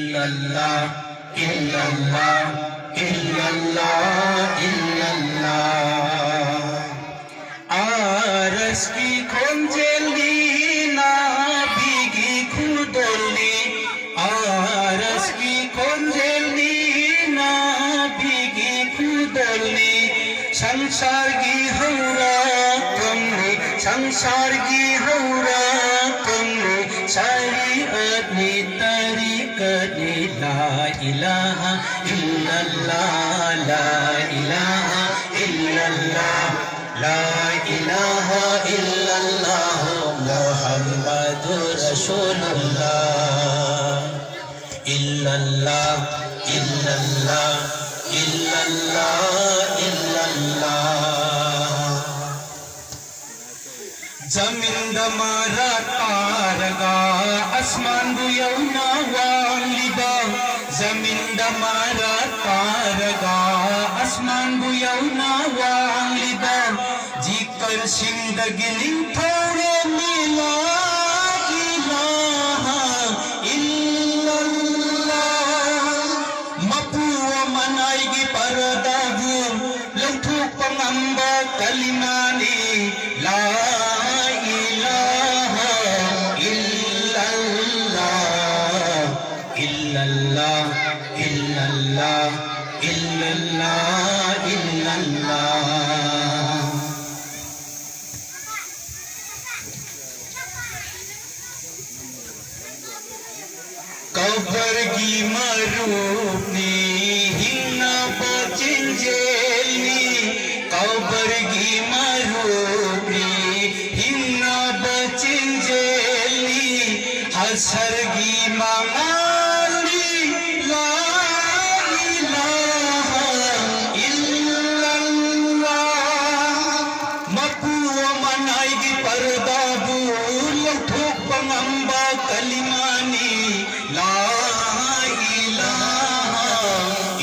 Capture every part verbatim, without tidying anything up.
ꯏꯜꯂꯜꯂꯥ, ꯏꯜꯂꯜꯂꯥ, ꯏꯜꯂꯜꯂꯥ, ꯏꯜꯂꯜꯂꯥ꯫ ꯑꯥꯔꯁꯀꯤ ꯈꯣꯟꯖꯦꯜꯅꯤ, ꯅꯥꯕꯤꯒꯤ ꯈꯨꯗꯣꯜꯅꯤ꯫ ꯑꯥꯔꯁꯀꯤ ꯈꯣꯟꯖꯦꯜꯅꯤ, ꯅꯥꯕꯤꯒꯤ ꯈꯨꯗꯣꯜꯅꯤ꯫ ꯁꯪꯁꯥꯔꯒꯤ ꯍꯧꯔꯛꯐꯝꯅꯤ, ꯁꯪꯁꯥꯔꯒꯤ ꯍꯧꯔꯛꯐꯝꯅꯤ꯫ ꯁꯔꯤꯑꯠꯅꯤ, ꯇꯔꯤꯀꯠꯅꯤ꯫ ꯂꯥ ꯏꯂꯥꯍ ꯏꯜꯂꯜꯂꯥ, ꯂꯥ ꯏꯂꯥꯍ ꯏꯜꯂꯜꯂꯥ, ꯂꯥ ꯏꯂꯥꯍ ꯏꯜꯂꯜꯂꯥꯍꯨ ꯃꯨꯍꯝꯃꯗꯨ ꯔꯁꯨꯂꯨꯜꯂꯥ꯫ ꯏꯜꯂꯜꯂꯥ, ꯏꯜꯂꯜꯂꯥ, ꯏꯜꯂꯜꯂꯥ, ꯏꯜꯂꯜꯂꯥ꯫ ꯖꯃꯤꯟꯗ ꯃꯔꯥ ꯇꯥꯔꯒ ꯑꯁꯃꯥꯟꯕꯨ ꯌꯧꯅ ꯋꯥꯡꯂꯤꯕ, ꯖꯃꯤꯟꯗ ꯃꯔꯥ ꯇꯥꯔꯒ ꯑꯁꯃꯥꯟꯕꯨ ꯌꯧꯅ ꯋꯥꯡꯂꯤꯕ, ꯖꯤꯀꯔꯁꯤꯡꯗꯒꯤ ꯅꯤꯡꯊꯧꯔꯦꯝꯃꯤ ꯂꯥ ꯏꯂꯥꯍ ꯏꯜꯂꯜꯂꯥ꯫ ꯃꯄꯨ ꯑꯃꯅꯥꯏꯒꯤ ꯄꯔꯗꯥꯕꯨ ꯂꯧꯊꯣꯛꯄ ꯉꯝꯕ ꯀꯂꯤꯃꯥꯅꯤ ꯂꯥ ꯏꯂꯥꯍ ꯏꯜꯂꯜꯂꯥ, ꯏꯜꯂꯜꯂꯥ, ꯏꯜꯂꯜꯂꯥ, ꯏꯜꯂꯜꯂꯥ, ꯏꯜꯂꯜꯂꯥ꯫ ꯀꯕꯔꯒꯤ ꯃꯔꯨꯞꯅꯤ ꯍꯤꯡꯅꯕ ꯆꯦꯟꯖꯦꯜꯅꯤ, ꯀꯕꯔꯒꯤ ꯃꯔꯨꯞꯅꯤ ꯍꯤꯡꯅꯕ ꯆꯦꯟꯖꯦꯜꯅꯤ, ꯍꯁꯔꯒꯤ ꯃꯉꯥꯜꯅꯤ ꯂꯥ ꯏꯂꯥꯍ ꯏꯜꯂꯜꯂꯥ꯫ ꯃꯄꯨ ꯑꯃꯅꯥꯏꯒꯤ ꯄꯔꯗꯥꯕꯨ ꯂꯧꯊꯣꯛꯄ ꯉꯝꯕ ꯀꯂꯤꯃꯥꯅꯤ ꯂꯥ ꯏꯂꯥꯍ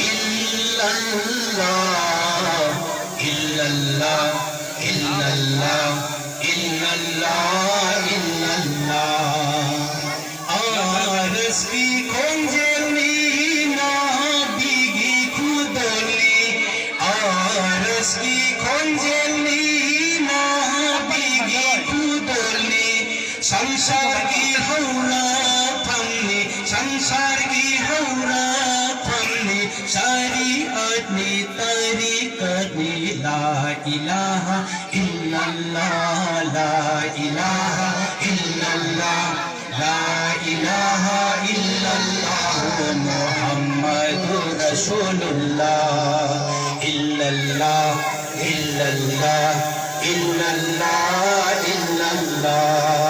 ꯏꯜꯂꯜꯂꯥ, ꯏꯜꯂꯜꯂꯥ, ꯏꯜꯂꯜꯂꯥ, ꯏꯜꯂꯜꯂꯥ, ꯏꯜꯂꯜꯂꯥ꯫ ꯑꯥꯔꯁꯀꯤ ꯈꯣꯟꯖꯦꯜ ꯍꯧꯔꯛꯐꯝꯅꯤ, ꯁꯪꯁꯥꯔꯒꯤ ꯍꯧꯔꯛꯐꯝꯅꯤ, ꯁꯔꯤꯑꯠꯅꯤ, ꯇꯔꯤꯀꯠꯅꯤ, ꯂꯥ ꯏꯂꯥꯍ ꯏꯜꯂꯜꯂꯥꯍ, ꯂꯥ ꯏꯂꯥꯍ ꯏꯜꯂꯜꯂꯥꯍ, ꯂꯥ ꯏꯂꯥꯍ ꯏꯜꯂꯜꯂꯥꯍ, ꯃꯨꯍꯝꯃꯗꯨꯔ ꯔꯁꯨꯂꯨꯜꯂꯥꯍ, ꯏꯜꯂꯜꯂꯥꯍ ꯏꯜꯂꯜꯂꯥꯍ, ꯏꯜꯂꯜꯂꯥꯍ ꯏꯜꯂꯜꯂꯥꯍ꯫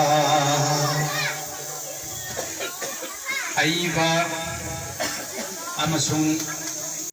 ꯑꯏꯕ ꯑꯃꯁꯨꯡ